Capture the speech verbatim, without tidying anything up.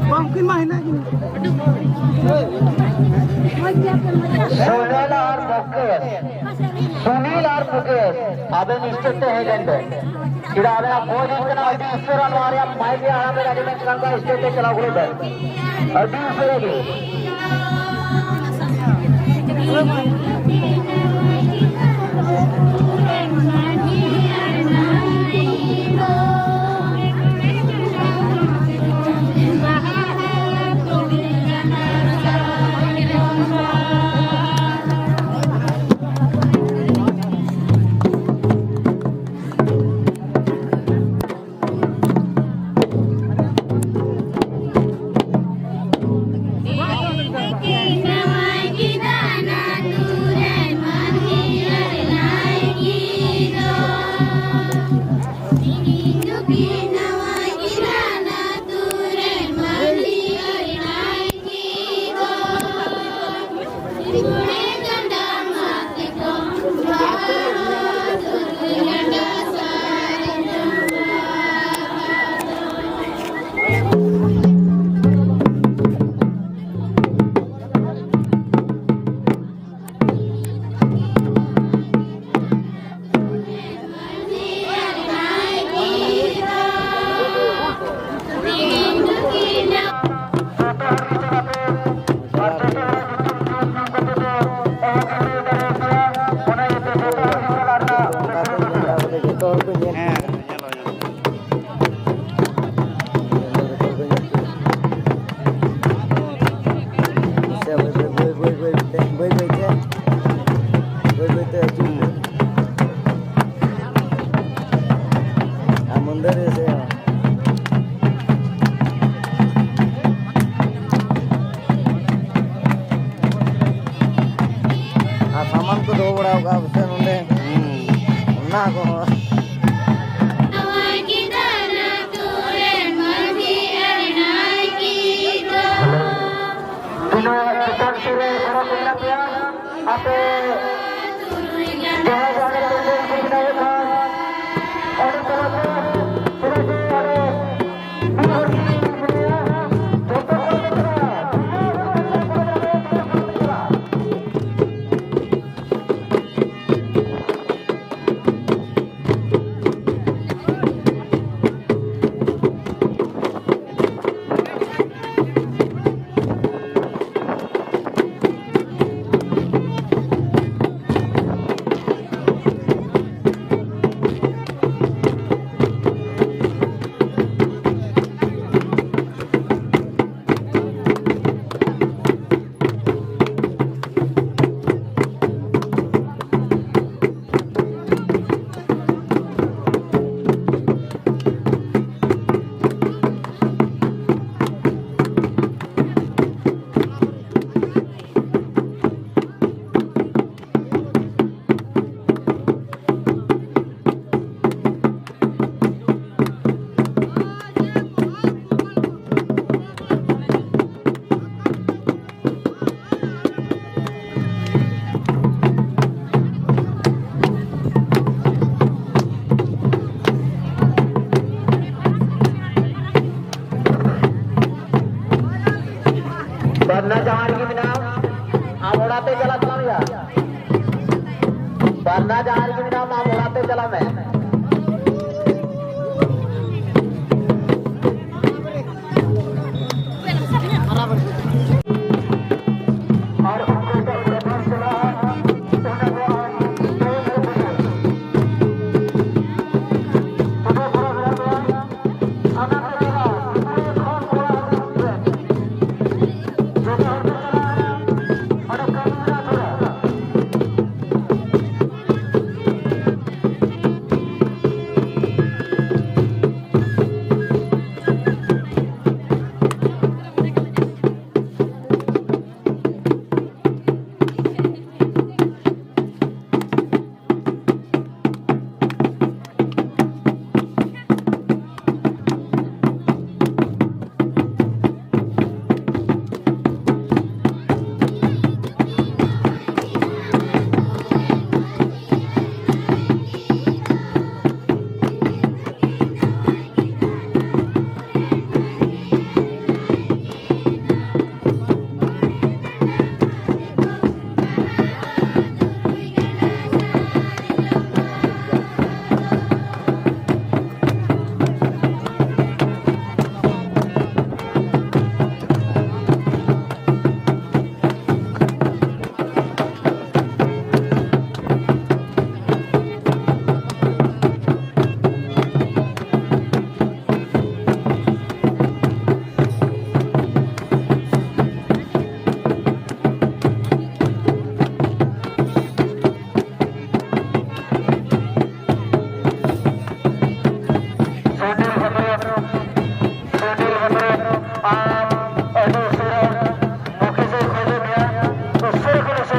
ᱵᱟᱝ, ᱩᱱᱠᱤᱱ ᱢᱟ ᱦᱮᱱᱟᱜ ᱠᱤᱱ᱾ ᱥᱩᱱᱤᱞ ᱟᱨ ᱢᱩᱠᱮᱥ, ᱥᱩᱱᱤᱞ ᱟᱨ ᱢᱩᱠᱮᱥ, ᱟᱵᱮᱱ ᱥᱴᱮᱡ ᱛᱮ ᱦᱮᱡ ᱞᱮᱱ ᱵᱮᱱ᱾ ᱪᱮᱫᱟᱜ ᱟᱵᱮᱱᱟᱜ ᱵᱚᱭ ᱦᱩᱭᱩᱜ ᱠᱟᱱᱟ ᱟᱹᱰᱤ ᱩᱥᱟᱹᱨᱟ, ᱱᱚᱣᱟ ᱨᱮᱭᱟᱜ ᱢᱟᱭᱤᱠ ᱨᱮᱭᱟᱜ ᱟᱲᱟᱝ ᱨᱮ ᱟᱹᱰᱤ ᱢᱮᱱ ᱠᱟᱱ ᱠᱷᱟᱱ ᱥᱴᱮᱡ ᱛᱮ ᱪᱟᱞᱟᱣ ᱜᱚᱫᱚᱜ ᱵᱮᱱ ᱟᱹᱰᱤ ᱩᱥᱟᱹᱨᱟ ᱜᱮ᱾ ᱡᱚᱛᱚ ᱦᱚᱲ ᱠᱚ ᱧᱮᱞ ᱦᱮᱸ, ᱧᱮᱞᱚᱜ, ᱧᱮᱞᱚᱜ᱾ ᱟᱪᱪᱷᱟ, ᱵᱟᱹᱭ ᱵᱟᱹᱭ, ᱵᱟᱹᱭ ᱵᱟᱹᱭ ᱵᱟᱹᱭ ᱛᱮ, ᱵᱟᱹᱭ ᱵᱟᱹᱭ ᱛᱮ, ᱵᱟᱹᱭ ᱵᱟᱹᱭ ᱛᱮ ᱦᱤᱡᱩᱜ ᱯᱮ᱾ ᱟᱨ ᱢᱩᱱᱰᱟᱹᱨᱤ ᱥᱮ ᱟᱨ ᱥᱟᱢᱟᱱ ᱠᱚ ᱫᱚᱦᱚ ᱵᱟᱲᱟ ᱟᱠᱟᱫᱼᱟ ᱯᱟᱥᱮ ᱱᱚᱰᱮ᱾ ᱦᱩᱸ᱾ ᱚᱱᱟ ᱠᱚᱦᱚᱸ᱾ ᱛᱤᱱᱟᱹᱜ ᱪᱮᱛᱟᱱ ᱥᱮᱫ ᱨᱮ ᱦᱚᱲ ᱠᱚ ᱢᱮᱱᱟᱜ ᱯᱮᱭᱟ, ᱟᱯᱮ ᱡᱟᱦᱟᱸ ᱡᱟᱦᱟᱸ ᱨᱮ ᱯᱮ ᱵᱮᱱᱟᱣᱮᱫ ᱠᱷᱟᱱ, ᱚᱸᱰᱮ ᱪᱟᱞᱟᱜ ᱯᱮ, ᱪᱮᱫᱟᱜ ᱥᱮ ᱚᱸᱰᱮ ᱢᱤᱫ ᱦᱚᱲ ᱯᱟᱨᱱᱟ ᱡᱟᱦᱟᱸ ᱨᱮᱜᱮ ᱢᱮᱱᱟᱢ, ᱟᱢ ᱚᱲᱟᱜ ᱛᱮ ᱪᱟᱞᱟᱜ ᱛᱟᱞᱟᱝ ᱜᱮᱭᱟ᱾ ᱯᱟᱨᱱᱟ ᱡᱟᱦᱟᱸ ᱨᱮᱜᱮ ᱢᱮᱱᱟᱢ, ᱟᱢ ᱚᱲᱟᱜ ᱛᱮ ᱪᱟᱞᱟᱜ ᱢᱮ᱾ ᱟᱨ ᱚᱠᱚᱭᱴᱟᱜ ᱯᱨᱚᱛᱷᱚᱢ ᱪᱟᱞᱟᱜᱼᱟ, ᱚᱱᱟ ᱫᱚ ᱟᱢ ᱛᱟᱭᱚᱢ ᱨᱮ ᱵᱩᱡᱷᱟᱹᱣ᱾ ᱛᱚᱵᱮ ᱯᱩᱨᱟᱹ ᱵᱮᱲᱟ ᱫᱚ ᱥᱟᱱᱟᱢ ᱠᱚ ᱪᱟᱞᱟᱜᱼᱟ, ᱜᱤᱫᱽᱨᱟᱹ ᱠᱷᱚᱱ ᱠᱚᱲᱟ ᱦᱟᱹᱵᱤᱡ ᱨᱮᱱ᱾ ᱡᱚᱛᱚ ᱦᱚᱲ ᱠᱚ ᱪᱟᱞᱟᱜᱼᱟ, ᱚᱸᱰᱮ ᱠᱟᱹᱢᱤ ᱢᱮᱱᱟᱜᱼᱟ ᱛᱷᱚᱲᱟ᱾ ᱥᱩᱱᱤᱞ ᱦᱮᱢᱵᱨᱚᱢ, ᱥᱩᱱᱤᱞ ᱦᱮᱢᱵᱨᱚᱢ, ᱟᱢ ᱟᱹᱰᱤ ᱩᱥᱟᱹᱨᱟ ᱢᱩᱠᱮᱥ ᱮ ᱠᱷᱚᱡᱮ ᱢᱮᱭᱟ, ᱩᱥᱟᱹᱨᱟ ᱠᱷᱚᱱ ᱩᱥᱟᱹᱨᱟ᱾